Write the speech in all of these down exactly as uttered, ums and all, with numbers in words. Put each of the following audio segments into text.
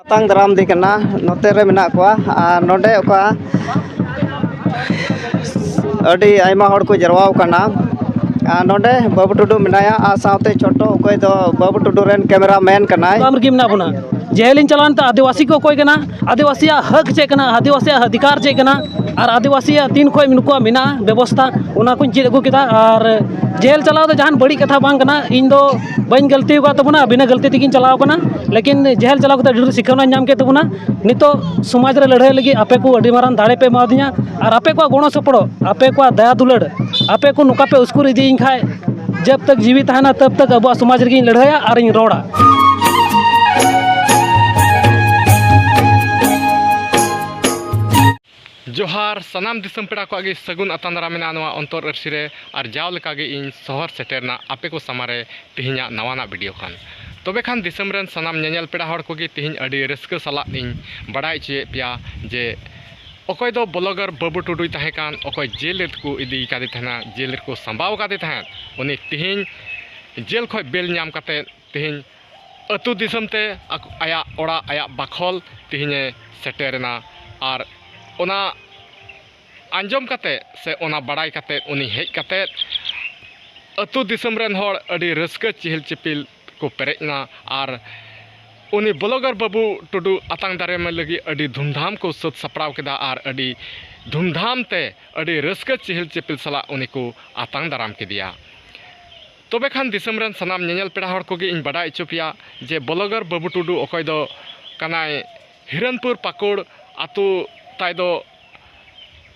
ᱛᱟᱝ ᱫᱟᱨᱟᱢ ᱫᱮ ᱠᱟᱱᱟ᱾ ᱱᱚᱛᱮ ᱨᱮ ᱢᱮᱱᱟᱜ ᱠᱚᱣᱟ᱾ ᱟᱨ ᱱᱚᱰᱮ ᱚᱠᱟ ᱟᱹᱰᱤ ᱟᱭᱢᱟ ᱦᱚᱲ ᱠᱚ ᱡᱟᱨᱣᱟ ᱟᱠᱟᱱᱟ᱾ ᱟᱨ ᱱᱚᱰᱮ ᱵᱟᱹᱵᱩ ᱴᱩᱰᱩ ᱢᱮᱱᱟᱭᱟ, ᱟᱨ ᱥᱟᱶᱛᱮ ᱪᱷᱳᱴᱳ, ᱚᱠᱚᱭ ᱫᱚ ᱵᱟᱹᱵᱩ ᱴᱩᱰᱩ ᱨᱮᱱ ᱠᱮᱢᱮᱨᱟ ᱢᱮᱱ ᱠᱟᱱᱟᱭ᱾ ᱛᱟᱭᱚᱢ ᱨᱮᱜᱮ ᱢᱮᱱᱟᱜ ᱵᱚᱱᱟ᱾ ᱡᱮᱦᱮᱞᱤᱧ ᱪᱟᱞᱟᱣ ᱮᱱᱛᱮ ᱟᱹᱫᱤᱵᱟᱹᱥᱤ ᱠᱚ ᱚᱠᱚᱭ ᱠᱟᱱᱟ, ᱟᱹᱫᱤᱵᱟᱹᱥᱤᱭᱟᱜ ᱦᱚᱠ ᱪᱮᱫ ᱠᱟᱱᱟ, ᱟᱹᱫᱤᱵᱟᱹᱥᱤᱭᱟᱜ ᱚᱫᱷᱤᱠᱟᱨ ᱪᱮᱫ ᱠᱟᱱᱟ, ᱟᱨ ᱟᱹᱫᱤᱵᱟᱹᱥᱤᱭᱟᱜ ᱛᱤᱱ ᱠᱷᱚᱱ ᱱᱩᱠᱩᱣᱟᱜ ᱢᱮᱱᱟᱜᱼᱟ ᱵᱮᱵᱚᱥᱛᱷᱟ, ᱚᱱᱟ ᱠᱚᱧ ᱪᱮᱫ ᱟᱹᱜᱩ ᱠᱮᱫᱟ᱾ ᱟᱨ ᱡᱮᱦᱮᱞ ᱪᱟᱞᱟᱣ ᱫᱚ ᱡᱟᱦᱟᱱ ᱵᱟᱹᱲᱤᱡ ᱠᱟᱛᱷᱟ ᱵᱟᱝ ᱠᱟᱱᱟ, ᱤᱧ ᱫᱚ ᱵᱟᱹᱧ ᱜᱟᱹᱞᱛᱤ ᱟᱠᱟᱫ ᱛᱟᱵᱚᱱᱟ, ᱵᱤᱱᱟᱹ ᱜᱟᱹᱞᱛᱤ ᱛᱮᱜᱮᱧ ᱪᱟᱞᱟᱣ ᱠᱟᱱᱟ᱾ ᱞᱮᱠᱤᱱ ᱡᱮᱦᱮᱞ ᱪᱟᱞᱟᱣ ᱠᱟᱛᱮ ᱟᱹᱰᱤ ᱰᱷᱮᱨ ᱥᱤᱠᱷᱟᱹᱣᱱᱟᱧ ᱧᱟᱢ ᱠᱮᱫ ᱛᱟᱵᱚᱱᱟ᱾ ᱱᱤᱛᱚᱜ ᱥᱚᱢᱟᱡᱽ ᱨᱮ ᱞᱟᱹᱲᱦᱟᱹᱭ ᱞᱟᱹᱜᱤᱫ ᱟᱯᱮ ᱠᱚ ᱟᱹᱰᱤ ᱢᱟᱨᱟᱝ ᱫᱟᱲᱮ ᱯᱮ ᱮᱢᱟᱣᱫᱤᱧᱟ, ᱟᱨ ᱟᱯᱮ ᱠᱚᱣᱟᱜ ᱜᱚᱲᱚ ᱥᱚᱯᱚᱦᱚᱫ, ᱟᱯᱮ ᱠᱚᱣᱟᱜ ᱫᱟᱭᱟ ᱫᱩᱞᱟᱹᱲ, ᱟᱯᱮ ᱠᱚ ᱱᱚᱝᱠᱟ ᱯᱮ ᱩᱥᱠᱩᱨ ᱤᱫᱤᱭᱤᱧ ᱠᱷᱟᱡ, ᱡᱟᱵ ᱛᱟᱠ ᱡᱤᱣᱤ ᱛᱟᱦᱮᱱᱟ, ᱛᱟᱵ ᱛᱟᱠ ᱟᱵᱚᱣᱟᱜ ᱥᱚᱢᱟᱡᱽ ᱨᱮᱜᱮᱧ ᱞᱟᱹᱲᱦᱟᱹᱭᱟ ᱟᱨᱤᱧ ᱨᱚᱲᱟ᱾ ᱡᱚᱦᱟᱨ, ᱥᱟᱱᱟᱢ ᱫᱤᱥᱚᱢ ᱯᱮᱲᱟ ᱠᱚᱣᱟᱜ ᱜᱮ ᱥᱟᱹᱜᱩᱱ ᱟᱛᱟᱝ ᱫᱟᱨᱟᱢ ᱢᱮᱱᱟᱜᱼᱟ ᱱᱚᱣᱟ ᱚᱱᱛᱚᱨ ᱟᱹᱨᱥᱤ ᱨᱮ᱾ ᱟᱨ ᱡᱟᱣ ᱞᱮᱠᱟ ᱜᱮ ᱤᱧ ᱥᱚᱦᱚᱨ ᱥᱮᱴᱮᱨ ᱮᱱᱟ ᱟᱯᱮ ᱠᱚ ᱥᱟᱢᱟᱝ ᱨᱮ ᱛᱮᱦᱮᱧᱟᱜ ᱱᱟᱣᱟᱱᱟᱜ ᱵᱷᱤᱰᱤᱭᱳ ᱠᱷᱚᱱ᱾ ᱛᱚᱵᱮ ᱠᱷᱟᱱ ᱫᱤᱥᱚᱢ ᱨᱮᱱ ᱥᱟᱱᱟᱢ ᱧᱮᱧᱮᱞ ᱯᱮᱲᱟ ᱦᱚᱲ ᱠᱚᱜᱮ ᱛᱮᱦᱮᱧ ᱟᱹᱰᱤ ᱨᱟᱹᱥᱠᱟᱹ ᱥᱟᱞᱟᱜ ᱤᱧ ᱵᱟᱲᱟᱭ ᱦᱚᱪᱚᱭᱮᱫ ᱯᱮᱭᱟ ᱡᱮ ᱚᱠᱚᱭ ᱫᱚ ᱵᱞᱚᱜᱟᱨ ᱵᱟᱹᱵᱩ ᱴᱩᱰᱩᱭ ᱛᱟᱦᱮᱸ ᱠᱟᱱ, ᱚᱠᱚᱭ ᱡᱮᱞ ᱨᱮᱠᱚ ᱤᱫᱤ ᱠᱟᱫᱮ ᱛᱟᱦᱮᱱᱟ, ᱡᱮᱞ ᱨᱮᱠᱚ ᱥᱟᱢᱵᱟᱣ ᱠᱟᱫᱮ ᱛᱟᱦᱮᱸᱫ, ᱩᱱᱤ ᱛᱮᱦᱮᱧ ᱡᱮᱞ ᱠᱷᱚᱱ ᱵᱮᱞ ᱧᱟᱢ ᱠᱟᱛᱮᱫ ᱛᱮᱦᱮᱧ ᱟᱹᱛᱩ ᱫᱤᱥᱚᱢ ᱛᱮ ᱟᱠ-, ᱟᱭᱟᱜ ᱚᱲᱟᱜ, ᱟᱭᱟᱜ ᱵᱟᱠᱷᱚᱞ ᱛᱮᱦᱮᱧᱮ ᱥᱮᱴᱮᱨᱮᱱᱟ᱾ ᱟᱨ ᱚᱱᱟ ᱟᱸᱡᱚᱢ ᱠᱟᱛᱮᱫ ᱥᱮ ᱚᱱᱟ ᱵᱟᱲᱟᱭ ᱠᱟᱛᱮᱫ ᱩᱱᱤ ᱦᱮᱡ ᱠᱟᱛᱮᱫ ᱟᱹᱛᱩ ᱫᱤᱥᱚᱢ ᱨᱮᱱ ᱦᱚᱲ ᱟᱹᱰᱤ ᱨᱟᱹᱥᱠᱟᱹ ᱪᱤᱦᱤᱞ ᱪᱤᱯᱤᱞ ᱠᱚ ᱯᱮᱨᱮᱡ ᱮᱱᱟ᱾ ᱟᱨ ᱩᱱᱤ ᱵᱞᱚᱜᱟᱨ ᱵᱟᱹᱵᱩ ᱴᱩᱰᱩ ᱟᱛᱟᱝ ᱫᱟᱨᱟᱢᱮ ᱞᱟᱹᱜᱤᱫ ᱟᱹᱰᱤ ᱫᱷᱩᱢᱫᱷᱟᱢ ᱠᱚ ᱥᱟᱹᱛ ᱥᱟᱯᱲᱟᱣ ᱠᱮᱫᱟ ᱟᱨ ᱟᱹᱰᱤ ᱫᱷᱩᱢᱫᱷᱟᱢ ᱛᱮ ᱟᱹᱰᱤ ᱨᱟᱹᱥᱠᱟᱹ ᱪᱤᱦᱤᱞ ᱪᱤᱯᱤᱞ ᱥᱟᱞᱟᱜ ᱩᱱᱤ ᱠᱚ ᱟᱛᱟᱝ ᱫᱟᱨᱟᱢ ᱠᱮᱫᱮᱭᱟ᱾ ᱛᱚᱵᱮ ᱠᱷᱟᱱ ᱫᱤᱥᱚᱢ ᱨᱮᱱ ᱥᱟᱱᱟᱢ ᱧᱮᱧᱮᱞ ᱯᱮᱲᱟ ᱦᱚᱲ ᱠᱚᱜᱮ ᱤᱧ ᱵᱟᱰᱟᱭ ᱦᱚᱪᱚ ᱯᱮᱭᱟ ᱡᱮ ᱵᱞᱚᱜᱟᱨ ᱵᱟᱹᱵᱩ ᱴᱩᱰᱩ ᱚᱠᱚᱭ ᱫᱚ ᱠᱟᱱᱟᱭ ᱦᱤᱨᱚᱱᱯᱩᱨ ᱯᱟᱹᱠᱩᱲ, ᱟᱛᱳ ᱛᱟᱭ ᱫᱚ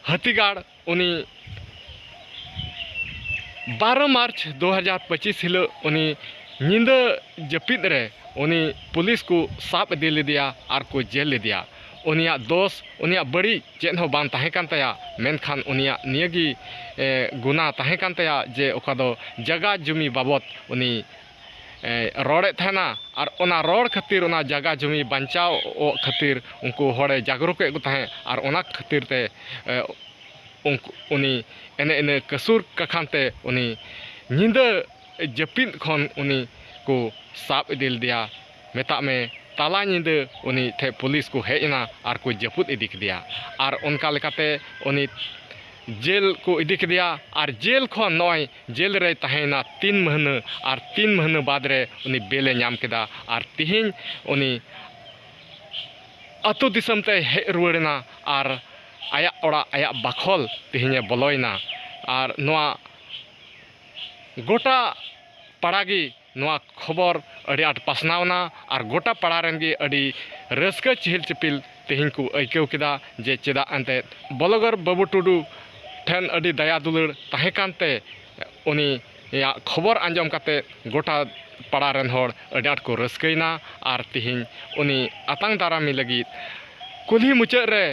ᱦᱟᱹᱛᱤᱜᱟᱲ, ᱩᱱᱤ ᱵᱟᱨᱚ ᱢᱟᱨᱪ ᱫᱩ ᱦᱟᱡᱟᱨ ᱯᱚᱸᱪᱤᱥ ᱦᱤᱞᱳᱜ ᱩᱱᱤ ᱧᱤᱫᱟᱹ ᱡᱟᱹᱯᱤᱫ ᱨᱮ ᱩᱱᱤ ᱯᱩᱞᱤᱥ ᱠᱚ ᱥᱟᱵ ᱤᱫᱤ ᱞᱮᱫᱮᱭᱟ ᱟᱨ ᱠᱚ ᱡᱮᱞ ᱞᱮᱫᱮᱭᱟ᱾ ᱩᱱᱤᱭᱟᱜ ᱫᱳᱥ, ᱩᱱᱤᱭᱟᱜ ᱵᱟᱹᱲᱤᱡ ᱪᱮᱫ ᱦᱚᱸ ᱵᱟᱝ ᱛᱟᱦᱮᱸ ᱠᱟᱱ ᱛᱟᱭᱟ, ᱢᱮᱱᱠᱷᱟᱱ ᱩᱱᱤᱭᱟᱜ ᱱᱤᱭᱟᱹ ᱜᱮ, ᱮ, ᱜᱩᱱᱟ ᱛᱟᱦᱮᱸ ᱠᱟᱱ ᱛᱟᱭᱟ ᱡᱮ ᱚᱠᱟ ᱫᱚ ᱡᱟᱜᱟ ᱡᱩᱢᱤ ᱵᱟᱵᱚᱫ ᱩᱱᱤ, ᱮ, ᱨᱚᱲᱮᱫ ᱛᱟᱦᱮᱱᱟ᱾ ᱟᱨ ᱚᱱᱟ ᱨᱚᱲ ᱠᱷᱟᱹᱛᱤᱨ, ᱚᱱᱟ ᱡᱟᱜᱟ ᱡᱩᱢᱤ ᱵᱟᱧᱪᱟᱣ ᱠᱷᱟᱹᱛᱤᱨ ᱩᱱᱠᱩ ᱦᱚᱲᱮ ᱡᱟᱜᱽᱨᱩᱠ ᱮᱫ ᱠᱚ ᱛᱟᱦᱮᱸᱫ᱾ ᱟᱨ ᱚᱱᱟ ᱠᱷᱟᱹᱛᱤᱨ ᱛᱮ, ᱮ, ᱩᱱᱠᱩ, ᱩᱱᱤ ᱮᱱᱮ ᱤᱱᱟᱹ ᱠᱟᱹᱥᱩᱨ ᱠᱟᱠᱷᱟᱱ ᱛᱮ ᱩᱱᱤ ᱧᱤᱫᱟᱹ ᱡᱟᱹᱯᱤᱫ ᱠᱷᱚᱱ ᱩᱱᱤ ᱠᱚ ᱥᱟᱵ ᱤᱫᱤ ᱞᱮᱫᱮᱭᱟ᱾ ᱢᱮᱛᱟᱜ ᱢᱮ, ᱛᱟᱞᱟ ᱧᱤᱫᱟᱹ ᱩᱱᱤ ᱴᱷᱮᱱ ᱯᱩᱞᱤᱥ ᱠᱚ ᱦᱮᱡ ᱮᱱᱟ ᱟᱨ ᱠᱚ ᱡᱟᱹᱯᱩᱫ ᱤᱫᱤ ᱠᱮᱫᱮᱭᱟ᱾ ᱟᱨ ᱚᱱᱠᱟ ᱞᱮᱠᱟᱛᱮ ᱩᱱᱤ ᱡᱮᱞ ᱠᱚ ᱤᱫᱤ ᱠᱮᱫᱮᱭᱟ ᱟᱨ ᱡᱮᱞ ᱠᱷᱚᱱ ᱱᱚᱜᱼᱚᱭ ᱡᱮᱞ ᱨᱮᱭ ᱛᱟᱦᱮᱸᱭᱮᱱᱟ ᱛᱤᱱ ᱢᱟᱹᱦᱱᱟᱹ᱾ ᱟᱨ ᱛᱤᱱ ᱢᱟᱹᱦᱱᱟᱹ ᱵᱟᱫᱽ ᱨᱮ ᱩᱱᱤ ᱵᱮᱞᱮ ᱧᱟᱢ ᱠᱮᱫᱟ᱾ ᱟᱨ ᱛᱤᱦᱤᱧ ᱩᱱᱤ ᱟᱹᱛᱩ ᱫᱤᱥᱚᱢ ᱛᱮᱭ ᱦᱮᱡ ᱨᱩᱣᱟᱹᱲᱮᱱᱟ ᱟᱨ ᱟᱭᱟᱜ ᱚᱲᱟᱜ, ᱟᱭᱟᱜ ᱵᱟᱠᱷᱳᱞ ᱛᱤᱦᱤᱧᱮ ᱵᱚᱞᱚᱭᱮᱱᱟ᱾ ᱟᱨ ᱱᱚᱣᱟ ᱜᱚᱴᱟ ᱯᱟᱲᱟ ᱜᱮ ᱱᱚᱣᱟ ᱠᱷᱚᱵᱚᱨ ᱟᱹᱰᱤ ᱟᱸᱴ ᱯᱟᱥᱱᱟᱣ ᱮᱱᱟ ᱟᱨ ᱜᱚᱴᱟ ᱯᱟᱲᱟ ᱨᱮᱱ ᱜᱮ ᱟᱹᱰᱤ ᱨᱟᱹᱥᱠᱟᱹ ᱪᱤᱦᱤᱞ ᱪᱤᱯᱤᱞ ᱛᱮᱦᱮᱧ ᱠᱚ ᱟᱹᱭᱠᱟᱹᱣ ᱠᱮᱫᱟ ᱡᱮ ᱪᱮᱫᱟᱜ ᱮᱱᱛᱮᱫ ᱵᱞᱚᱜᱟᱨ ᱵᱟᱹᱵᱩ ᱴᱩᱰᱩ ᱴᱷᱮᱱ ᱟᱹᱰᱤ ᱫᱟᱭᱟ ᱫᱩᱞᱟᱹᱲ ᱛᱟᱦᱮᱸ ᱠᱟᱱᱛᱮ ᱩᱱᱤᱭᱟᱜ ᱠᱷᱚᱵᱚᱨ ᱟᱸᱡᱚᱢ ᱠᱟᱛᱮ ᱜᱚᱴᱟ ᱯᱟᱲᱟ ᱨᱮᱱ ᱦᱚᱲ ᱟᱹᱰᱤ ᱟᱸᱴ ᱠᱚ ᱨᱟᱹᱥᱠᱟᱹᱭᱮᱱᱟ᱾ ᱟᱨ ᱛᱮᱦᱮᱧ ᱩᱱᱤ ᱟᱛᱟᱝ ᱫᱟᱨᱟᱢᱤ ᱞᱟᱹᱜᱤᱫ ᱠᱩᱞᱦᱤ ᱢᱩᱪᱟᱹᱫ ᱨᱮ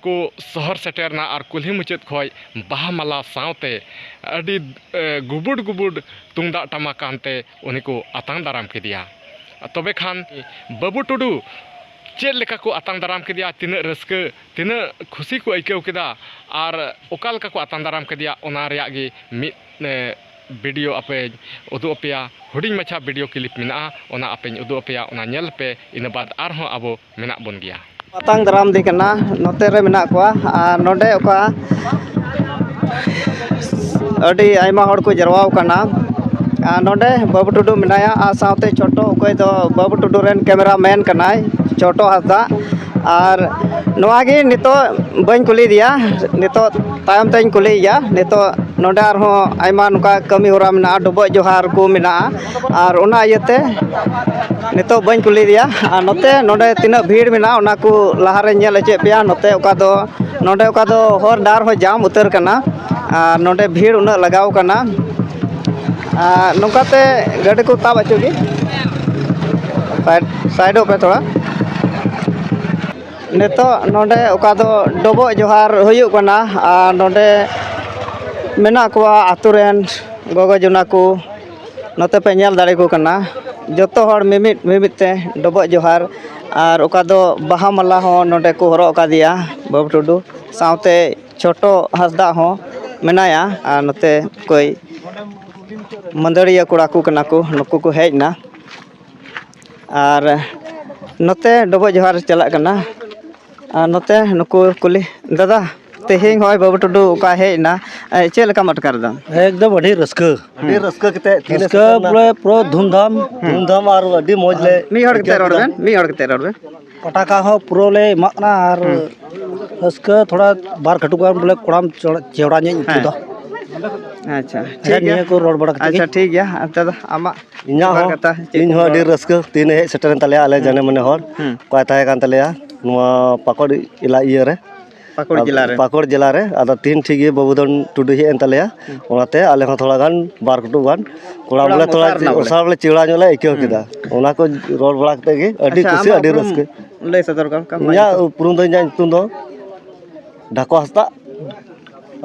ᱠᱚ ᱥᱚᱦᱚᱨ ᱥᱮᱴᱮᱨᱱᱟ ᱟᱨ ᱠᱩᱞᱦᱤ ᱢᱩᱪᱟᱹᱫ ᱠᱷᱚᱱ ᱵᱟᱦᱟ ᱢᱟᱞᱟ ᱥᱟᱶᱛᱮ ᱟᱹᱰᱤ, ᱮ, ᱜᱩᱵᱩᱰ ᱜᱩᱵᱩᱰ ᱛᱩᱢᱫᱟᱜ ᱴᱟᱢᱟᱠ ᱟᱱᱛᱮ ᱩᱱᱤ ᱠᱚ ᱟᱛᱟᱝ ᱫᱟᱨᱟᱢ ᱠᱮᱫᱮᱭᱟ᱾ ᱛᱚᱵᱮ ᱠᱷᱟᱱ ᱵᱟᱹᱵᱩ ᱴᱩᱰᱩ ᱪᱮᱫ ᱞᱮᱠᱟ ᱠᱚ ᱟᱛᱟᱝ ᱫᱟᱨᱟᱢ ᱠᱮᱫᱮᱭᱟ, ᱛᱤᱱᱟᱹᱜ ᱨᱟᱹᱥᱠᱟᱹ, ᱛᱤᱱᱟᱹᱜ ᱠᱷᱩᱥᱤ ᱠᱚ ᱟᱹᱭᱠᱟᱹᱣ ᱠᱮᱫᱟ ᱟᱨ ᱚᱠᱟ ᱞᱮᱠᱟ ᱠᱚ ᱟᱛᱟᱝ ᱫᱟᱨᱟᱢ ᱠᱮᱫᱮᱭᱟ, ᱚᱱᱟ ᱨᱮᱭᱟᱜ ᱜᱮ ᱢᱤᱫ, ᱮ, ᱵᱷᱤᱰᱤᱭᱳ ᱟᱯᱮᱧ ᱩᱫᱩᱜ ᱟᱯᱮᱭᱟ᱾ ᱦᱩᱰᱤᱧ ᱢᱟᱪᱷᱟ ᱵᱷᱤᱰᱤᱭᱳ ᱠᱞᱤᱯ ᱢᱮᱱᱟᱜᱼᱟ, ᱚᱱᱟ ᱟᱯᱮᱧ ᱩᱫᱩᱜ ᱟᱯᱮᱭᱟ, ᱚᱱᱟ ᱧᱮᱞ ᱯᱮ᱾ ᱤᱱᱟᱹ ᱵᱟᱫᱽ ᱟᱨᱦᱚᱸ ᱟᱵᱚ ᱢᱮᱱᱟᱜ ᱵᱚᱱ ᱜᱮᱭᱟ᱾ ᱟᱛᱟᱝ ᱫᱟᱨᱟᱢ ᱫᱮ ᱠᱟᱱᱟ, ᱱᱚᱛᱮ ᱨᱮ ᱢᱮᱱᱟᱜ ᱠᱚᱣᱟ᱾ ᱟᱨ ᱱᱚᱰᱮ ᱚᱠᱟ ᱟᱹᱰᱤ ᱟᱭᱢᱟ ᱦᱚᱲ ᱠᱚ ᱡᱟᱨᱣᱟ ᱟᱠᱟᱱᱟ᱾ ᱟᱨ ᱱᱚᱰᱮ ᱵᱟᱹᱵᱩ ᱴᱩᱰᱩ ᱢᱮᱱᱟᱭᱟ, ᱟᱨ ᱥᱟᱶᱛᱮ ᱪᱷᱳᱴᱳ, ᱚᱠᱚᱭ ᱫᱚ ᱵᱟᱹᱵᱩ ᱴᱩᱰᱩ ᱨᱮᱱ ᱠᱮᱢᱮᱨᱟ ᱢᱮᱱ ᱠᱟᱱᱟᱭ, ᱪᱷᱳᱴᱳ ᱦᱟᱸᱥᱫᱟ᱾ ᱟᱨ ᱱᱚᱣᱟ ᱜᱮ ᱱᱤᱛᱚᱜ ᱵᱟᱹᱧ ᱠᱩᱞᱤᱭᱮᱫᱮᱭᱟ, ᱱᱤᱛᱚᱜ ᱛᱟᱭᱚᱢ ᱛᱮᱧ ᱠᱩᱞᱤᱭᱮᱭᱟ᱾ ᱱᱤᱛᱚᱜ ᱱᱚᱰᱮ ᱟᱨᱦᱚᱸ ᱟᱭᱢᱟ ᱱᱚᱝᱠᱟ ᱠᱟᱹᱢᱤ ᱦᱚᱨᱟ ᱢᱮᱱᱟᱜᱼᱟ, ᱰᱚᱵᱚᱜ ᱡᱚᱦᱟᱨ ᱠᱚ ᱢᱮᱱᱟᱜᱼᱟ᱾ ᱟᱨ ᱚᱱᱟ ᱤᱭᱟᱹᱛᱮ ᱱᱤᱛᱚᱜ ᱵᱟᱹᱧ ᱠᱩᱞᱤᱭᱮᱫᱮᱭᱟ᱾ ᱟᱨ ᱱᱚᱛᱮ ᱱᱚᱰᱮ ᱛᱤᱱᱟᱹᱜ ᱵᱷᱤᱲ ᱢᱮᱱᱟᱜᱼᱟ, ᱚᱱᱟ ᱠᱚ ᱞᱟᱦᱟᱨᱮᱧ ᱧᱮᱞ ᱦᱚᱪᱚᱭᱮᱫ ᱯᱮᱭᱟ᱾ ᱱᱚᱛᱮ ᱚᱠᱟ ᱫᱚ, ᱱᱚᱰᱮ ᱚᱠᱟ ᱫᱚ ᱦᱚᱨ ᱰᱟᱦᱟᱨ ᱦᱚᱸ ᱡᱟᱢ ᱩᱛᱟᱹᱨ ᱠᱟᱱᱟ᱾ ᱟᱨ ᱱᱚᱰᱮ ᱵᱷᱤᱲ ᱩᱱᱟᱹᱜ ᱞᱟᱜᱟᱣ ᱠᱟᱱᱟ᱾ ᱟᱨ ᱱᱚᱝᱠᱟᱛᱮ ᱜᱟᱹᱰᱤ ᱠᱚ ᱛᱟᱵ ᱦᱚᱪᱚ ᱜᱮ᱾ ᱥᱟᱭᱤᱰ, ᱥᱟᱭᱤᱰᱚᱜ ᱯᱮ ᱛᱷᱚᱲᱟ᱾ ᱱᱤᱛᱚᱜ ᱱᱚᱰᱮ ᱚᱠᱟ ᱫᱚ ᱰᱚᱵᱚᱜ ᱡᱚᱦᱟᱨ ᱦᱩᱭᱩᱜ ᱠᱟᱱᱟ, ᱟᱨ ᱱᱚᱰᱮ ᱢᱮᱱᱟᱜ ᱠᱚᱣᱟ ᱟᱛᱳ ᱨᱮᱱ ᱜᱚᱜᱚ ᱡᱚᱱᱟ ᱠᱚ, ᱱᱚᱛᱮ ᱯᱮ ᱧᱮᱞ ᱫᱟᱲᱮ ᱠᱚ ᱠᱟᱱᱟ᱾ ᱡᱚᱛᱚ ᱦᱚᱲ ᱢᱤᱢᱤᱫ ᱢᱤᱢᱤᱫ ᱛᱮ ᱰᱚᱵᱚᱜ ᱡᱚᱦᱟᱨ, ᱟᱨ ᱚᱠᱟ ᱫᱚ ᱵᱟᱦᱟ ᱢᱟᱞᱟ ᱦᱚᱸ ᱱᱚᱰᱮ ᱠᱚ ᱦᱚᱨᱚᱜ ᱟᱠᱟᱫᱮᱭᱟ ᱵᱟᱹᱵᱩ ᱴᱩᱰᱩ, ᱥᱟᱶᱛᱮ ᱪᱷᱳᱴᱳ ᱦᱟᱸᱥᱫᱟ ᱦᱚᱸ ᱢᱮᱱᱟᱭᱟ᱾ ᱟᱨ ᱱᱚᱛᱮ ᱚᱠᱚᱭ ᱢᱟᱹᱫᱟᱹᱲᱤᱭᱟᱹ ᱠᱚᱲᱟ ᱠᱚ ᱠᱟᱱᱟ ᱠᱚ, ᱱᱩᱠᱩ ᱠᱚ ᱦᱮᱡ ᱮᱱᱟ᱾ ᱟᱨ ᱱᱚᱛᱮ ᱰᱚᱵᱚᱜ ᱡᱚᱦᱟᱨ ᱪᱟᱞᱟᱜ ᱠᱟᱱᱟ᱾ ᱟᱨ ᱱᱚᱛᱮ ᱱᱩᱠᱩ ᱠᱩᱞᱤ, ᱫᱟᱫᱟ, ᱛᱮᱦᱮᱧ ᱦᱚᱸᱜᱼᱚᱭ ᱵᱟᱹᱵᱩ ᱴᱩᱰᱩ ᱚᱠᱟ ᱦᱮᱡ ᱮᱱᱟ, ᱮ, ᱪᱮᱫ ᱞᱮᱠᱟᱢ ᱟᱴᱠᱟᱨ ᱮᱫᱟ? ᱮᱠᱫᱚᱢ ᱟᱹᱰᱤ ᱨᱟᱹᱥᱠᱟᱹ᱾ ᱟᱹᱰᱤ ᱨᱟᱹᱥᱠᱟᱹ ᱠᱟᱛᱮ ᱛᱤᱱᱟᱹᱜ ᱨᱟᱹᱥᱠᱟᱹ ᱥᱮᱴᱮᱨ ᱮᱱᱟ᱾ ᱵᱚᱞᱮ ᱯᱩᱨᱟᱹ ᱫᱷᱩᱢᱫᱷᱟᱢ᱾ ᱫᱷᱩᱢᱫᱷᱟᱢ ᱟᱨ ᱟᱹᱰᱤ ᱢᱚᱡᱽ ᱞᱮ ᱢᱤᱫ ᱦᱚᱲ ᱠᱟᱛᱮ ᱟᱹᱭᱠᱟᱹᱣ ᱨᱚᱲ ᱠᱮᱫᱟ᱾ ᱵᱮᱱ, ᱢᱤᱫ ᱦᱚᱲ ᱠᱟᱛᱮ ᱨᱚᱲ ᱵᱮᱱ᱾ ᱯᱟᱴᱟᱠᱟ ᱦᱚᱸ ᱯᱩᱨᱟᱹ ᱞᱮ ᱮᱢᱟᱜ ᱠᱟᱱᱟ ᱟᱨ ᱦᱩᱸ᱾ ᱨᱟᱹᱥᱠᱟᱹ ᱛᱷᱚᱲᱟ ᱵᱟᱨ ᱠᱟᱹᱴᱩᱵ ᱜᱟᱱ ᱵᱚᱞᱮ ᱠᱚᱲᱟᱢ ᱪᱮᱣᱲᱟ, ᱪᱮᱣᱲᱟ ᱧᱚᱜ ᱤᱧ ᱟᱹᱭᱠᱟᱹᱣ ᱦᱮᱸ᱾ ᱮᱫᱟ᱾ ᱟᱪᱪᱷᱟ, ᱟᱪᱪᱷᱟ, ᱴᱷᱤᱠ ᱜᱮᱭᱟ᱾ ᱱᱤᱭᱟᱹ ᱠᱚ ᱨᱚᱲ ᱵᱟᱲᱟ ᱠᱟᱛᱮ ᱟᱪᱪᱷᱟ, ᱜᱮ᱾ ᱴᱷᱤᱠ ᱜᱮᱭᱟ᱾ ᱟᱨ ᱫᱟᱫᱟ, ᱟᱢᱟᱜ ᱤᱧᱟᱹᱜ ᱵᱟᱨ ᱦᱚᱸ, ᱠᱟᱛᱷᱟ ᱪᱮᱫ ᱤᱧ ᱠᱚᱢ ᱦᱚᱸ ᱟᱹᱰᱤ ᱨᱚᱲᱟ? ᱨᱟᱹᱥᱠᱟᱹ ᱛᱮᱦᱮᱧ ᱦᱮᱡ ᱥᱮᱴᱮᱨᱮᱱ ᱛᱟᱞᱮᱭᱟ ᱟᱞᱮ ᱦᱩᱸ᱾ ᱡᱟᱱᱮ ᱢᱟᱱᱮ ᱦᱚᱲ ᱦᱩᱸ᱾ ᱚᱠᱚᱭ ᱛᱟᱦᱮᱸ ᱠᱟᱱ ᱛᱟᱞᱮᱭᱟ ᱱᱚᱣᱟ ᱯᱟᱠᱚᱲ ᱮᱞᱟ-, ᱤᱭᱟᱹ ᱨᱮ᱾ ᱯᱟᱠᱩᱲ ᱟᱨ ᱡᱮᱞᱟ ᱨᱮ᱾ ᱯᱟᱠᱩᱲ ᱡᱮᱞᱟ ᱨᱮ᱾ ᱟᱫᱚ ᱛᱤᱦᱤᱧ ᱴᱷᱤᱠ ᱜᱮ ᱵᱟᱹᱵᱩ ᱫᱷᱚᱱ ᱴᱩᱰᱩ ᱦᱮᱡ ᱮᱱ ᱛᱟᱞᱮᱭᱟ᱾ ᱦᱩᱸ᱾ ᱚᱱᱟᱛᱮ ᱟᱞᱮ ᱦᱚᱸ ᱛᱷᱚᱲᱟ ᱜᱟᱱ ᱵᱟᱨ ᱠᱟᱹᱴᱩᱵ ᱜᱟᱱ ᱠᱚᱲᱟ ᱛᱷᱚᱲᱟ ᱵᱚᱞᱮ ᱛᱷᱚᱲᱟ ᱚᱥᱟᱨ ᱱᱟ ᱵᱚᱞᱮ᱾ ᱚᱥᱟᱨ ᱵᱚᱞᱮ ᱪᱮᱣᱲᱟ ᱧᱚᱜ ᱞᱮ ᱟᱹᱭᱠᱟᱹᱣ ᱦᱩᱸ᱾ ᱠᱮᱫᱟ᱾ ᱚᱱᱟ ᱠᱚ ᱨᱚᱲ ᱵᱟᱲᱟ ᱠᱟᱛᱮ ᱜᱮ ᱟᱹᱰᱤ ᱟᱪᱪᱷᱟ, ᱠᱩᱥᱤ, ᱟᱢᱟᱜ ᱟᱹᱰᱤ ᱩᱯᱨᱩᱢ ᱨᱟᱹᱥᱠᱟᱹ᱾ ᱞᱟᱹᱭ ᱥᱚᱫᱚᱨ ᱠᱚᱢ, ᱟᱢᱟᱜ ᱤᱧᱟᱹᱜ ᱧᱩᱛᱩᱢ? ᱩᱯᱨᱩᱢ ᱫᱚ ᱤᱧᱟᱹᱜ ᱧᱩᱛᱩᱢ ᱫᱚ ᱰᱷᱟᱠᱚ ᱦᱟᱸᱥᱫᱟᱜ,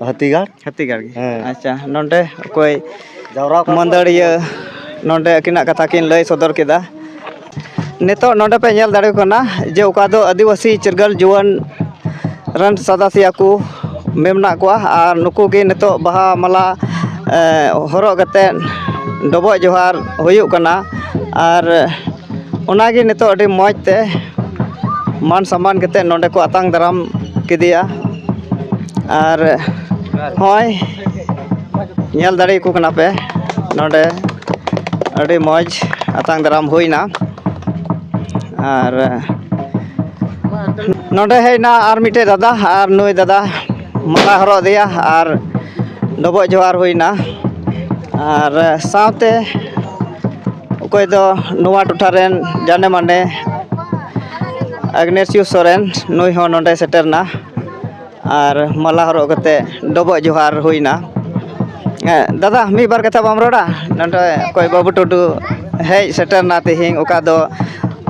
ᱦᱟᱹᱛᱤᱜᱟᱲ᱾ ᱦᱟᱹᱛᱤᱜᱟᱲ ᱜᱮ᱾ ᱦᱮᱸ᱾ ᱟᱪᱪᱷᱟ, ᱱᱚᱰᱮ ᱚᱠᱚᱭ ᱡᱟᱣᱨᱟ ᱟᱠᱟᱫ ᱠᱚᱣᱟ᱾ ᱢᱟᱹᱫᱟᱹᱲᱤᱭᱟᱹ ᱱᱚᱰᱮ ᱟᱹᱠᱤᱱᱟᱜ ᱠᱟᱛᱷᱟ ᱠᱤᱱ ᱞᱟᱹᱭ ᱥᱚᱫᱚᱨ ᱠᱮᱫᱟ᱾ ᱱᱤᱛᱚᱜ ᱱᱚᱰᱮ ᱯᱮ ᱧᱮᱞ ᱫᱟᱲᱮᱭᱟᱠᱚ ᱠᱟᱱᱟ ᱡᱮ ᱚᱠᱟ ᱫᱚ ᱟᱹᱫᱤᱵᱟᱹᱥᱤ ᱪᱤᱨᱜᱟᱹᱞ ᱡᱩᱣᱟᱹᱱ ᱨᱮᱱ ᱥᱟᱫᱟᱥᱤᱭᱟ ᱠᱚ ᱢᱮᱱᱟᱜ ᱠᱚᱣᱟ, ᱟᱨ ᱱᱩᱠᱩ ᱜᱮ ᱱᱤᱛᱚᱜ ᱵᱟᱦᱟ ᱢᱟᱞᱟ, ᱮ, ᱦᱚᱨᱚᱜ ᱠᱟᱛᱮᱫ ᱰᱚᱵᱚᱜ ᱡᱚᱦᱟᱨ ᱦᱩᱭᱩᱜ ᱠᱟᱱᱟ᱾ ᱟᱨ ᱚᱱᱟᱜᱮ ᱱᱤᱛᱚᱜ ᱟᱹᱰᱤ ᱢᱚᱡᱽ ᱛᱮ ᱢᱟᱱ ᱥᱚᱱᱢᱟᱱ ᱠᱟᱛᱮᱫ ᱱᱚᱰᱮ ᱠᱚ ᱟᱛᱟᱝ ᱫᱟᱨᱟᱢ ᱠᱮᱫᱮᱭᱟ᱾ ᱟᱨ ᱦᱚᱸᱜᱼᱚᱭ ᱧᱮᱞ ᱫᱟᱲᱮᱭᱟᱠᱚ ᱠᱟᱱᱟ ᱯᱮ ᱱᱚᱰᱮ ᱟᱹᱰᱤ ᱢᱚᱡᱽ ᱟᱛᱟᱝ ᱫᱟᱨᱟᱢ ᱦᱩᱭᱱᱟ᱾ ᱟᱨ ᱱᱚᱰᱮ ᱦᱮᱡ ᱮᱱᱟ ᱟᱨ ᱢᱤᱫᱴᱮᱡ ᱫᱟᱫᱟ, ᱟᱨ ᱱᱩᱭ ᱫᱟᱫᱟ ᱢᱟᱞᱟ ᱦᱚᱨᱚᱜ ᱟᱫᱮᱭᱟ ᱟᱨ ᱰᱚᱵᱚᱜ ᱡᱚᱦᱟᱨ ᱦᱩᱭᱱᱟ᱾ ᱟᱨ ᱥᱟᱶᱛᱮ ᱚᱠᱚᱭ ᱫᱚ ᱱᱚᱣᱟ ᱴᱚᱴᱷᱟ ᱨᱮᱱ ᱡᱟᱱᱮ ᱢᱟᱱᱮ ᱟᱜᱽᱱᱮᱥᱤᱭᱩ ᱥᱚᱨᱮᱱ, ᱱᱩᱭ ᱦᱚᱸ ᱱᱚᱰᱮ ᱥᱮᱴᱮᱨ ᱮᱱᱟ᱾ ᱟᱨ ᱢᱟᱞᱟ ᱦᱚᱨᱚᱜ ᱠᱟᱛᱮ ᱰᱚᱵᱚᱜ ᱡᱚᱦᱟᱨ ᱦᱩᱭᱱᱟ᱾ ᱦᱮᱸ, ᱫᱟᱫᱟ, ᱢᱤᱫ ᱵᱟᱨ ᱠᱟᱛᱷᱟ ᱵᱟᱢ ᱨᱚᱲᱟ? ᱱᱚᱰᱮ ᱚᱠᱚᱭ ᱵᱟᱹᱵᱩ ᱴᱩᱰᱩ ᱦᱮᱡ ᱥᱮᱴᱮᱨ ᱮᱱᱟ ᱛᱮᱦᱮᱧ, ᱚᱠᱟ ᱫᱚ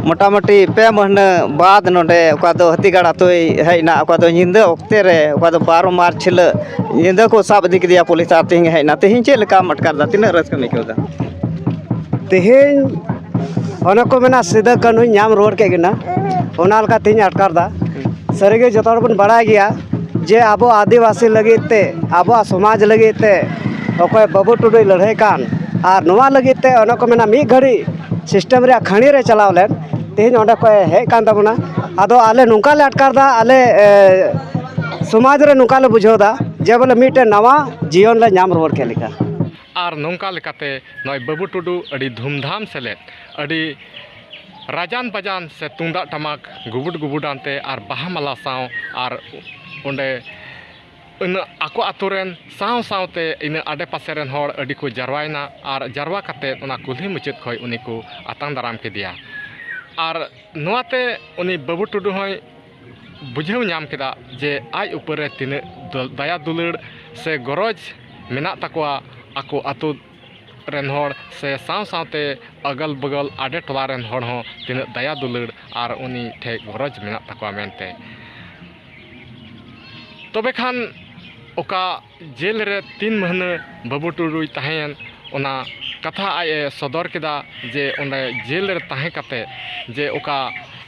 ᱢᱚᱴᱟᱢᱩᱴᱤ ᱯᱮ ᱢᱟᱹᱦᱱᱟᱹ ᱵᱟᱫ ᱱᱚᱰᱮ, ᱚᱠᱟ ᱫᱚ ᱦᱟᱹᱛᱤᱜᱟᱲ ᱟᱛᱳᱭ ᱦᱮᱡ ᱮᱱᱟ, ᱚᱠᱟ ᱫᱚ ᱧᱤᱫᱟᱹ ᱚᱠᱛᱮ ᱨᱮ, ᱚᱠᱟ ᱫᱚ ᱵᱟᱨᱚ ᱢᱟᱨᱪ ᱦᱤᱞᱳᱜ ᱧᱤᱫᱟᱹ ᱠᱚ ᱥᱟᱵ ᱤᱫᱤ ᱠᱮᱫᱮᱭᱟ ᱯᱩᱞᱤᱥ ᱟᱨ ᱛᱮᱦᱮᱧ ᱦᱮᱡ ᱮᱱᱟ᱾ ᱛᱮᱦᱮᱧ ᱪᱮᱫ ᱞᱮᱠᱟᱢ ᱟᱴᱠᱟᱨ ᱮᱫᱟ? ᱛᱤᱱᱟᱹᱜ ᱨᱟᱹᱥᱠᱟᱹᱢ ᱟᱹᱭᱠᱟᱹᱣ ᱮᱫᱟ? ᱛᱮᱦᱮᱧ ᱚᱱᱮ ᱠᱚ ᱢᱮᱱᱟ, ᱥᱤᱫᱟᱹ ᱠᱟᱹᱱᱦᱩᱧ ᱧᱟᱢ ᱨᱩᱣᱟᱹᱲ ᱠᱮᱫ ᱠᱤᱱᱟ, ᱚᱱᱟ ᱞᱮᱠᱟ ᱛᱮᱦᱮᱧ ᱟᱴᱠᱟᱨ ᱮᱫᱟ᱾ ᱥᱟᱹᱨᱤᱜᱮ ᱡᱚᱛᱚ ᱦᱚᱲ ᱵᱚᱱ ᱵᱟᱲᱟᱭ ᱜᱮᱭᱟ ᱡᱮ ᱟᱵᱚ ᱟᱹᱫᱤᱵᱟᱹᱥᱤ ᱞᱟᱹᱜᱤᱫ ᱛᱮ, ᱟᱵᱚᱣᱟᱜ ᱥᱚᱢᱟᱡᱽ ᱞᱟᱹᱜᱤᱫ ᱛᱮ ᱚᱠᱚᱭ ᱵᱟᱹᱵᱩ ᱴᱩᱰᱩᱭ ᱞᱟᱹᱲᱦᱟᱹᱭ ᱠᱟᱱ, ᱟᱨ ᱱᱚᱣᱟ ᱞᱟᱹᱜᱤᱫ ᱛᱮ ᱚᱱᱮ ᱠᱚ ᱢᱮᱱᱟ, ᱢᱤᱫ ᱜᱷᱟᱹᱲᱤᱡ ᱥᱤᱥᱴᱮᱢ ᱨᱮᱭᱟᱜ ᱠᱷᱟᱹᱲᱤ ᱨᱮ ᱪᱟᱞᱟᱣ ᱞᱮᱱ, ᱛᱮᱦᱮᱧ ᱚᱸᱰᱮ ᱠᱷᱚᱱ ᱦᱮᱡ ᱠᱟᱱ ᱛᱟᱵᱚᱱᱟ᱾ ᱟᱫᱚ ᱟᱞᱮ ᱱᱚᱝᱠᱟ ᱞᱮ ᱟᱴᱠᱟᱨ ᱮᱫᱟ, ᱟᱞᱮ ᱮ, ᱥᱚᱢᱟᱡᱽ ᱨᱮ ᱱᱚᱝᱠᱟ ᱞᱮ ᱵᱩᱡᱷᱟᱹᱣ ᱮᱫᱟ ᱡᱮ ᱵᱚᱞᱮ ᱢᱤᱫᱴᱮᱱ ᱱᱟᱣᱟ ᱡᱤᱭᱚᱱ ᱞᱮ ᱧᱟᱢ ᱨᱩᱣᱟᱹᱲ ᱠᱮᱫ ᱞᱮᱠᱟ᱾ ᱟᱨ ᱱᱚᱝᱠᱟ ᱞᱮᱠᱟᱛᱮ ᱱᱚᱜᱼᱚᱭ ᱵᱟᱹᱵᱩ ᱴᱩᱰᱩ ᱟᱹᱰᱤ ᱫᱷᱩᱢᱫᱷᱟᱢ ᱥᱮᱞᱮᱫ, ᱟᱹᱰᱤ ᱨᱟᱡᱟᱱ ᱵᱟᱡᱟᱱ ᱥᱮ ᱛᱩᱢᱫᱟᱜ ᱴᱟᱢᱟᱠ ᱜᱩᱵᱩᱰ ᱜᱩᱵᱩᱰ ᱟᱱᱛᱮ ᱟᱨ ᱵᱟᱦᱟ ᱢᱟᱞᱟ ᱥᱟᱶ ᱟᱨ ᱚᱸᱰᱮ ᱤᱱᱟᱹ ᱟᱠᱚ ᱟᱛᱳ ᱨᱮᱱ ᱥᱟᱶ ᱥᱟᱶᱛᱮ ᱤᱱᱟᱹ ᱟᱰᱮ ᱯᱟᱥᱮ ᱨᱮᱱ ᱦᱚᱲ ᱟᱹᱰᱤ ᱠᱚ ᱡᱟᱨᱣᱟᱭᱮᱱᱟ ᱟᱨ ᱡᱟᱨᱣᱟ ᱠᱟᱛᱮᱫ ᱚᱱᱟ ᱠᱩᱞᱦᱤ ᱢᱩᱪᱟᱹᱫ ᱠᱷᱚᱱ ᱩᱱᱤ ᱠᱚ ᱟᱛᱟᱝ ᱫᱟᱨᱟᱢ ᱠᱮᱫᱮᱭᱟ᱾ ᱟᱨ ᱱᱚᱣᱟᱛᱮ ᱩᱱᱤ ᱵᱟᱹᱵᱩ ᱴᱩᱰᱩ ᱦᱚᱸᱭ ᱵᱩᱡᱷᱟᱹᱣ ᱧᱟᱢ ᱠᱮᱫᱟ ᱡᱮ ᱟᱡ ᱩᱯᱟᱹᱨ ᱨᱮ ᱛᱤᱱᱟᱹᱜ ᱫᱚ-, ᱫᱟᱭᱟ ᱫᱩᱞᱟᱹᱲ ᱥᱮ ᱜᱚᱨᱚᱡᱽ ᱢᱮᱱᱟᱜ ᱛᱟᱠᱚᱣᱟ ᱟᱠᱚ ᱟᱛᱳ ᱨᱮᱱ ᱦᱚᱲ ᱥᱮ ᱥᱟᱶ ᱥᱟᱶᱛᱮ ᱟᱜᱟᱞ ᱵᱟᱜᱟᱞ ᱟᱰᱮ ᱴᱚᱞᱟ ᱨᱮᱱ ᱦᱚᱲ ᱦᱚᱸ ᱛᱤᱱᱟᱹᱜ ᱫᱟᱭᱟ ᱫᱩᱞᱟᱹᱲ ᱟᱨ ᱩᱱᱤ ᱴᱷᱮᱡ ᱜᱚᱨᱚᱡᱽ ᱢᱮᱱᱟᱜ ᱛᱟᱠᱚᱣᱟ ᱢᱮᱱᱛᱮ᱾ ᱛᱚᱵᱮ ᱠᱷᱟᱱ ᱚᱠᱟ ᱡᱮᱞ ᱨᱮ ᱛᱤᱱ ᱢᱟᱹᱦᱱᱟᱹ ᱵᱟᱹᱵᱩ ᱴᱩᱰᱩᱭ ᱛᱟᱦᱮᱸᱭᱮᱱ, ᱚᱱᱟ ᱠᱟᱛᱷᱟ ᱟᱡ ᱮ ᱥᱚᱫᱚᱨ ᱠᱮᱫᱟ ᱡᱮ ᱚᱸᱰᱮ ᱡᱮᱞ ᱨᱮ ᱛᱟᱦᱮᱸ ᱠᱟᱛᱮ ᱡᱮ ᱚᱠᱟ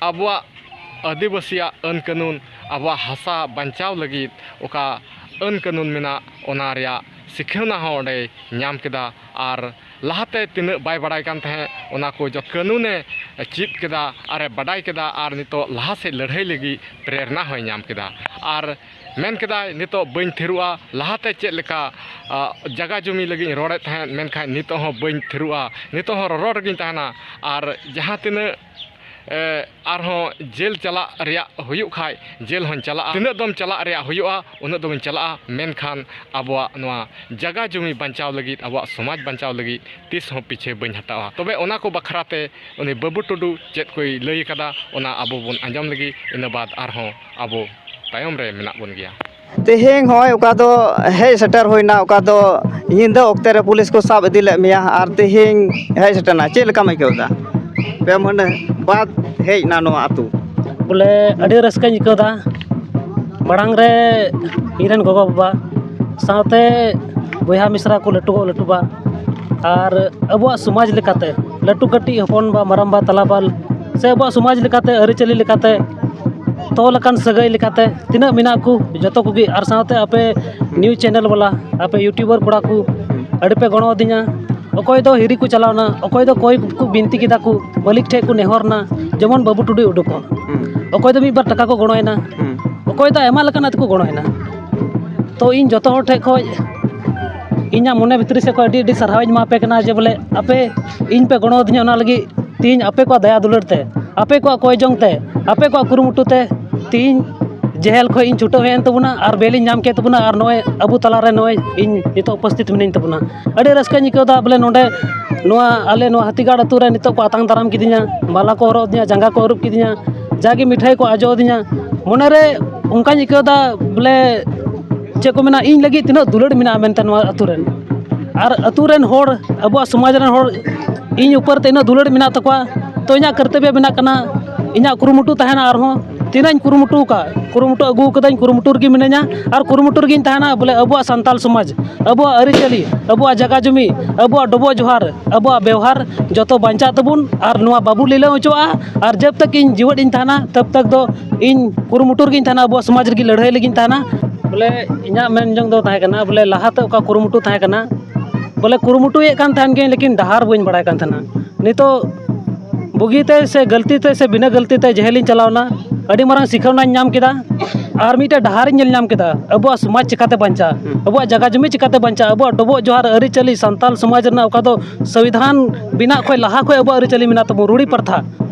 ᱟᱵᱚᱣᱟᱜ ᱟᱹᱫᱤᱵᱟᱹᱥᱤᱭᱟᱜ ᱟᱹᱱ ᱠᱟᱹᱱᱩᱱ, ᱟᱵᱚᱣᱟᱜ ᱦᱟᱥᱟ ᱵᱟᱧᱪᱟᱣ ᱞᱟᱹᱜᱤᱫ ᱚᱠᱟ ᱟᱹᱱ ᱠᱟᱹᱱᱩᱱ ᱢᱮᱱᱟᱜ, ᱚᱱᱟ ᱨᱮᱭᱟᱜ ᱥᱤᱠᱷᱟᱹᱣᱱᱟ ᱦᱚᱸ ᱚᱸᱰᱮᱭ ᱧᱟᱢ ᱠᱮᱫᱟ᱾ ᱟᱨ ᱞᱟᱦᱟᱛᱮ ᱛᱤᱱᱟᱹᱜ ᱵᱟᱭ ᱵᱟᱲᱟᱭ ᱠᱟᱱ ᱛᱟᱦᱮᱸᱫ, ᱚᱱᱟ ᱠᱚ ᱡᱚᱛᱚ ᱠᱟᱹᱱᱩᱱᱮ ᱪᱮᱫ ᱠᱮᱫᱟ ᱟᱨᱮ ᱵᱟᱰᱟᱭ ᱠᱮᱫᱟ, ᱟᱨ ᱱᱤᱛᱚᱜ ᱞᱟᱦᱟ ᱥᱮᱫ ᱞᱟᱹᱲᱦᱟᱹᱭ ᱞᱟᱹᱜᱤᱫ ᱯᱨᱮᱨᱱᱟ ᱦᱚᱸᱭ ᱧᱟᱢ ᱠᱮᱫᱟ᱾ ᱟᱨ ᱢᱮᱱ ᱠᱮᱫᱟᱭ, "ᱱᱤᱛᱚᱜ ᱵᱟᱹᱧ ᱛᱷᱤᱨᱚᱜᱼᱟ, ᱞᱟᱦᱟᱛᱮ ᱪᱮᱫ ᱞᱮᱠᱟ, ᱟ, ᱡᱟᱜᱟ ᱡᱚᱢᱤ ᱞᱟᱹᱜᱤᱫ ᱤᱧ ᱨᱚᱲᱮᱫ ᱛᱟᱦᱮᱸᱫ, ᱢᱮᱱᱠᱷᱟᱱ ᱱᱤᱛᱚᱜ ᱦᱚᱸ ᱵᱟᱹᱧ ᱛᱷᱤᱨᱚᱜᱼᱟ, ᱱᱤᱛᱚᱜ ᱦᱚᱸ ᱨᱚᱨᱚᱲ ᱨᱮᱜᱤᱧ ᱛᱟᱦᱮᱱᱟ, ᱟᱨ ᱡᱟᱦᱟᱸ ᱛᱤᱱᱟᱹᱜ, ᱮ, ᱟᱨᱦᱚᱸ ᱡᱮᱞ ᱪᱟᱞᱟᱜ ᱨᱮᱭᱟᱜ ᱦᱩᱭᱩᱜ ᱠᱷᱟᱡ, ᱡᱮᱞ ᱦᱚᱸᱧ ᱪᱟᱞᱟᱜᱼᱟ, ᱛᱤᱱᱟᱹᱜ ᱫᱚᱢ ᱪᱟᱞᱟᱜ ᱨᱮᱭᱟᱜ ᱦᱩᱭᱩᱜᱼᱟ, ᱩᱱᱟᱹᱜ ᱫᱚᱢᱤᱧ ᱪᱟᱞᱟᱜᱼᱟ, ᱢᱮᱱᱠᱷᱟᱱ ᱟᱵᱚᱣᱟᱜ ᱱᱚᱣᱟ ᱡᱟᱜᱟ ᱡᱚᱢᱤ ᱵᱟᱧᱪᱟᱣ ᱞᱟᱹᱜᱤᱫ, ᱟᱵᱚᱣᱟᱜ ᱥᱚᱢᱟᱡᱽ ᱵᱟᱧᱪᱟᱣ ᱞᱟᱹᱜᱤᱫ ᱛᱤᱥ ᱦᱚᱸ ᱯᱤᱪᱷᱟᱹ ᱵᱟᱹᱧ ᱦᱟᱛᱟᱣᱟ᱾" ᱛᱚᱵᱮ ᱚᱱᱟ ᱠᱚ ᱵᱟᱠᱷᱨᱟ ᱛᱮ ᱩᱱᱤ ᱵᱟᱹᱵᱩ ᱴᱩᱰᱩ ᱪᱮᱫ ᱠᱚᱭ ᱞᱟᱹᱭ ᱟᱠᱟᱫᱟ, ᱚᱱᱟ ᱟᱵᱚ ᱵᱚᱱ ᱟᱸᱡᱚᱢ ᱞᱟᱹᱜᱤᱫ, ᱤᱱᱟᱹ ᱵᱟᱫᱽ ᱟᱨᱦᱚᱸ ᱟᱵᱚ ᱛᱟᱭᱚᱢ ᱨᱮ ᱢᱮᱱᱟᱜ ᱵᱚᱱ ᱜᱮᱭᱟ᱾ ᱛᱮᱦᱮᱧ ᱦᱚᱸᱜᱼᱚᱭ ᱚᱠᱟ ᱫᱚ ᱦᱮᱡ ᱥᱮᱴᱮᱨ ᱦᱩᱭᱱᱟ, ᱚᱠᱟ ᱫᱚ ᱧᱤᱫᱟᱹ ᱚᱠᱛᱮ ᱨᱮ ᱯᱩᱞᱤᱥ ᱠᱚ ᱥᱟᱵ ᱤᱫᱤ ᱞᱮᱫ ᱢᱮᱭᱟ, ᱟᱨ ᱛᱮᱦᱮᱧ ᱦᱮᱡ ᱥᱮᱴᱮᱨᱱᱟ, ᱪᱮᱫ ᱞᱮᱠᱟᱢ ᱟᱹᱭᱠᱟᱹᱣ ᱮᱫᱟ? ᱯᱮ ᱢᱟᱹᱦᱱᱟᱹ ᱵᱟᱫᱽ ᱦᱮᱡ ᱮᱱᱟ ᱱᱚᱣᱟ ᱟᱹᱛᱩ᱾ ᱵᱚᱞᱮ, ᱟᱹᱰᱤ ᱨᱟᱹᱥᱠᱟᱹᱧ ᱟᱹᱭᱠᱟᱹᱣ ᱮᱫᱟ᱾ ᱢᱟᱲᱟᱝ ᱨᱮ ᱤᱧ ᱨᱮᱱ ᱜᱚᱜᱚ ᱵᱟᱵᱟ ᱥᱟᱶᱛᱮ ᱵᱚᱭᱦᱟ ᱢᱤᱥᱨᱟ ᱠᱚ, ᱞᱟᱹᱴᱩ ᱜᱚ ᱞᱟᱹᱴᱩ ᱵᱟ, ᱟᱨ ᱟᱵᱚᱣᱟᱜ ᱥᱚᱢᱟᱡᱽ ᱞᱮᱠᱟᱛᱮ ᱞᱟᱹᱴᱩ ᱠᱟᱹᱴᱤᱡ, ᱦᱚᱯᱚᱱ ᱵᱟ, ᱢᱟᱨᱟᱝ ᱵᱟ, ᱛᱟᱞᱟ ᱵᱟ, ᱥᱮ ᱟᱵᱚᱣᱟᱜ ᱥᱚᱢᱟᱡᱽ ᱞᱮᱠᱟᱛᱮ, ᱟᱹᱨᱤᱪᱟᱹᱞᱤ ᱞᱮᱠᱟᱛᱮ, ᱛᱚᱞ ᱟᱠᱟᱱ ᱥᱟᱹᱜᱟᱹᱭ ᱞᱮᱠᱟᱛᱮ ᱛᱤᱱᱟᱹᱜ ᱢᱮᱱᱟᱜ ᱠᱚ ᱡᱚᱛᱚ ᱠᱚᱜᱮ, ᱟᱨ ᱥᱟᱶᱛᱮ ᱟᱯᱮ news channel ᱵᱟᱞᱟ, ᱟᱯᱮ YouTuber ᱠᱚᱲᱟ ᱠᱚ ᱟᱹᱰᱤ ᱯᱮ ᱜᱚᱲᱚ ᱟᱹᱫᱤᱧᱟ᱾ ᱚᱠᱚᱭ ᱫᱚ ᱦᱤᱨᱤ ᱠᱚ ᱪᱟᱞᱟᱣᱱᱟ, ᱚᱠᱚᱭ ᱫᱚ ᱠᱚᱭ ᱠᱚ ᱵᱤᱱᱛᱤ ᱠᱮᱫᱟ ᱠᱚ, ᱢᱟᱹᱞᱤᱠ ᱴᱷᱮᱱ ᱠᱚ ᱱᱮᱦᱚᱨᱱᱟ, ᱡᱮᱢᱚᱱ ᱵᱟᱹᱵᱩ ᱴᱩᱰᱩᱭ ᱩᱰᱩᱠᱚᱜ᱾ ᱦᱩᱸ᱾ ᱚᱠᱚᱭ ᱫᱚ ᱢᱤᱫ ᱵᱟᱨ ᱴᱟᱠᱟ ᱠᱚ ᱜᱚᱲᱚᱭᱮᱱᱟ, ᱦᱩᱸ᱾ ᱚᱠᱚᱭ ᱫᱚ ᱟᱭᱢᱟ ᱞᱮᱠᱟᱱᱟᱜ ᱛᱮᱠᱚ ᱜᱚᱲᱚᱭᱮᱱᱟ᱾ ᱛᱚ ᱤᱧ ᱡᱚᱛᱚ ᱦᱚᱲ ᱴᱷᱮᱱ ᱠᱷᱚᱱ ᱤᱧᱟᱹᱜ ᱢᱚᱱᱮ ᱵᱷᱤᱛᱨᱤ ᱥᱮᱫ ᱠᱷᱚᱱ ᱟᱹᱰᱤ ᱟᱹᱰᱤ ᱥᱟᱨᱦᱟᱣ ᱤᱧ ᱮᱢᱟ ᱯᱮ ᱠᱟᱱᱟ ᱡᱮ ᱵᱚᱞᱮ ᱟᱯᱮ ᱤᱧ ᱯᱮ ᱜᱚᱲᱚ ᱟᱹᱫᱤᱧᱟ, ᱚᱱᱟ ᱞᱟᱹᱜᱤᱫ ᱛᱮᱦᱤᱧ ᱟᱯᱮ ᱠᱚᱣᱟᱜ ᱫᱟᱭᱟ ᱫᱩᱞᱟᱹᱲ ᱛᱮ, ᱟᱯᱮ ᱠᱚᱣᱟᱜ ᱠᱚᱭ ᱡᱚᱝ ᱛᱮ, ᱟᱯᱮ ᱠᱚᱣᱟᱜ ᱠᱩᱨᱩᱢᱩᱴᱩ ᱛᱮ ᱛᱮᱦᱤᱧ ᱡᱮᱦᱮᱞ ᱠᱷᱚᱱ ᱤᱧ ᱪᱷᱩᱴᱟᱹᱣ ᱦᱮᱡ ᱮᱱ ᱛᱟᱵᱚᱱᱟ ᱟᱨ ᱵᱮᱞ ᱤᱧ ᱧᱟᱢ ᱠᱮᱫ ᱛᱟᱵᱚᱱᱟ ᱟᱨ ᱱᱚᱜᱼᱚᱭ ᱟᱵᱚ ᱛᱟᱞᱟᱨᱮ ᱱᱚᱜᱼᱚᱭ ᱤᱧ ᱱᱤᱛᱚᱜ ᱩᱯᱚᱥᱛᱷᱤᱛ ᱢᱤᱱᱟᱹᱧ ᱛᱟᱵᱚᱱᱟ᱾ ᱟᱹᱰᱤ ᱨᱟᱹᱥᱠᱟᱹᱧ ᱟᱹᱭᱠᱟᱹᱣ ᱮᱫᱟ ᱵᱚᱞᱮ ᱱᱚᱰᱮ ᱱᱚᱣᱟ ᱟᱞᱮ ᱱᱚᱣᱟ ᱦᱟᱹᱛᱤᱜᱟᱲ ᱟᱹᱛᱩ ᱨᱮ ᱱᱤᱛᱚᱜ ᱠᱚ ᱟᱛᱟᱝ ᱫᱟᱨᱟᱢ ᱠᱤᱫᱤᱧᱟ, ᱢᱟᱞᱟ ᱠᱚ ᱦᱚᱨᱚᱜ ᱟᱹᱫᱤᱧᱟ, ᱡᱟᱸᱜᱟ ᱠᱚ ᱟᱹᱨᱩᱵ ᱠᱤᱫᱤᱧᱟ, ᱡᱟᱜᱮ ᱢᱤᱴᱷᱟᱹᱭ ᱠᱚ ᱟᱡᱚ ᱟᱹᱫᱤᱧᱟ᱾ ᱢᱚᱱᱮᱨᱮ ᱚᱱᱠᱟᱧ ᱟᱹᱭᱠᱟᱹᱣ ᱮᱫᱟ ᱵᱚᱞᱮ ᱪᱮᱫ ᱠᱚ ᱢᱮᱱᱟ, ᱤᱧ ᱞᱟᱹᱜᱤᱫ ᱛᱤᱱᱟᱹᱜ ᱫᱩᱞᱟᱹᱲ ᱢᱮᱱᱟᱜᱼᱟ ᱢᱮᱱᱛᱮ ᱱᱚᱣᱟ ᱟᱹᱛᱩ ᱨᱮᱱ ᱟᱨ ᱟᱹᱛᱩ ᱨᱮᱱ ᱦᱚᱲ, ᱟᱵᱚᱣᱟᱜ ᱥᱚᱢᱟᱡᱽ ᱨᱮᱱ ᱦᱚᱲ ᱤᱧ ᱩᱯᱚᱨ ᱛᱮ ᱤᱱᱟᱹᱜ ᱫᱩᱞᱟᱹᱲ ᱢᱮᱱᱟᱜ ᱛᱟᱠᱚᱣᱟ᱾ ᱛᱚ ᱤᱧᱟᱹᱜ ᱠᱟᱨᱛᱚᱵᱽᱵᱚ ᱵᱮᱱᱟᱜ ᱠᱟᱱᱟ, ᱤᱧᱟᱹᱜ ᱠᱩᱨᱩᱢᱩᱴᱩ ᱛᱟᱦᱮᱱᱟ ᱟᱨᱦᱚᱸ ᱛᱤᱱᱟᱹᱜ ᱤᱧ ᱠᱩᱨᱩᱢᱩᱴᱩ ᱟᱠᱟᱫ, ᱠᱩᱨᱩᱢᱩᱴᱩ ᱟᱹᱜᱩ ᱠᱟᱹᱫᱟᱹᱧ, ᱠᱩᱨᱩᱢᱩᱴᱩ ᱨᱮᱜᱮ ᱢᱤᱱᱟᱹᱧᱟ ᱟᱨ ᱠᱩᱨᱩᱢᱩᱴᱩ ᱨᱮᱜᱮᱧ ᱛᱟᱦᱮᱱᱟ ᱵᱚᱞᱮ ᱟᱵᱚᱣᱟᱜ ᱥᱟᱱᱛᱟᱞ ᱥᱚᱢᱟᱡᱽ, ᱟᱵᱚᱣᱟᱜ ᱟᱹᱨᱤᱪᱟᱹᱞᱤ, ᱟᱵᱚᱣᱟᱜ ᱡᱟᱭᱜᱟ ᱡᱩᱢᱤ, ᱟᱵᱚᱣᱟᱜ ᱰᱚᱵᱚᱜ ᱡᱚᱦᱟᱨ, ᱟᱵᱚᱣᱟᱜ ᱵᱮᱣᱦᱟᱨ ᱡᱚᱛᱚ ᱵᱟᱧᱪᱟᱜ ᱛᱟᱵᱚᱱ ᱟᱨ ᱱᱚᱣᱟ ᱵᱟᱵᱚ ᱞᱤᱞᱟᱹᱣ ᱦᱚᱪᱚᱣᱟᱜᱼᱟ᱾ ᱟᱨ ᱡᱟᱵ ᱛᱟᱠ ᱤᱧ ᱡᱤᱣᱮᱫ ᱤᱧ ᱛᱟᱦᱮᱱᱟ ᱛᱟᱵ ᱛᱟᱠ ᱫᱚ ᱤᱧ ᱠᱩᱨᱩᱢᱩᱴᱩ ᱨᱮᱜᱮᱧ ᱛᱟᱦᱮᱱᱟ, ᱟᱵᱚᱣᱟᱜ ᱥᱚᱢᱟᱡᱽ ᱞᱟᱹᱜᱤᱫ ᱞᱟᱹᱲᱦᱟᱹᱭ ᱞᱟᱹᱜᱤᱫ ᱤᱧ ᱛᱟᱦᱮᱱᱟ᱾ ᱵᱚᱞᱮ ᱤᱧᱟᱹᱜ ᱢᱮᱱ ᱡᱚᱝ ᱫᱚ ᱛᱟᱦᱮᱸ ᱠᱟᱱᱟ ᱵᱚᱞᱮ ᱞᱟᱦᱟᱛᱮ ᱚᱠᱟ ᱠᱩᱨᱩᱢᱩᱴᱩ ᱛᱟᱦᱮᱸ ᱠᱟᱱᱟ, ᱵᱚᱞᱮ ᱠᱩᱨᱩᱢᱩᱴᱩᱭᱮᱫ ᱠᱟᱱ ᱛᱟᱦᱮᱱ ᱜᱤᱭᱟᱹᱧ ᱞᱮᱠᱤᱱ ᱰᱟᱦᱟᱨ ᱵᱟᱹᱧ ᱵᱟᱲᱟᱭ ᱠᱟᱱ ᱛᱟᱦᱮᱱᱟ᱾ ᱱᱤᱛᱚᱜ ᱵᱩᱜᱤᱛᱮ ᱥᱮ ᱜᱟᱹᱞᱛᱤᱛᱮ ᱥᱮ ᱵᱤᱱᱟᱹ ᱜᱟᱹᱞᱛᱤᱛᱮ ᱡᱮᱦᱮᱞᱤᱧ ᱪᱟᱞᱟᱣᱱᱟ, ᱟᱹᱰᱤ ᱢᱟᱨᱟᱝ ᱥᱤᱠᱷᱟᱹᱣᱱᱟᱧ ᱧᱟᱢ ᱠᱮᱫᱟ᱾ ᱟᱨ ᱢᱤᱫᱴᱮᱱ ᱰᱟᱦᱟᱨᱤᱧ ᱧᱮᱞ ᱧᱟᱢ ᱠᱮᱫᱟ, ᱟᱵᱚᱣᱟᱜ ᱥᱚᱢᱟᱡᱽ ᱪᱤᱠᱟᱛᱮ ᱵᱟᱧᱪᱟᱜᱼᱟ, ᱦᱩᱸ᱾ ᱟᱵᱚᱣᱟᱜ ᱡᱟᱭᱜᱟ ᱡᱩᱢᱤ ᱪᱤᱠᱟᱛᱮ ᱵᱟᱧᱪᱟᱜᱼᱟ, ᱟᱵᱚᱣᱟᱜ ᱰᱚᱵᱚᱜ ᱡᱚᱦᱟᱨ ᱟᱹᱨᱤᱪᱟᱹᱞᱤ ᱥᱟᱱᱛᱟᱞ ᱥᱚᱢᱟᱡᱽ ᱨᱮᱱᱟᱜ ᱚᱠᱟ ᱫᱚ ᱥᱚᱝᱵᱤᱫᱷᱟᱱ ᱵᱮᱱᱟᱜ ᱠᱷᱚᱱ ᱞᱟᱦᱟ ᱠᱷᱚᱱ ᱟᱵᱚᱣᱟᱜ ᱟᱹᱨᱤᱪᱟᱹᱞᱤ ᱢᱮᱱᱟᱜ ᱛᱟᱵᱚᱱ, ᱨᱩᱲᱤ ᱯᱨᱚᱛᱷᱟ,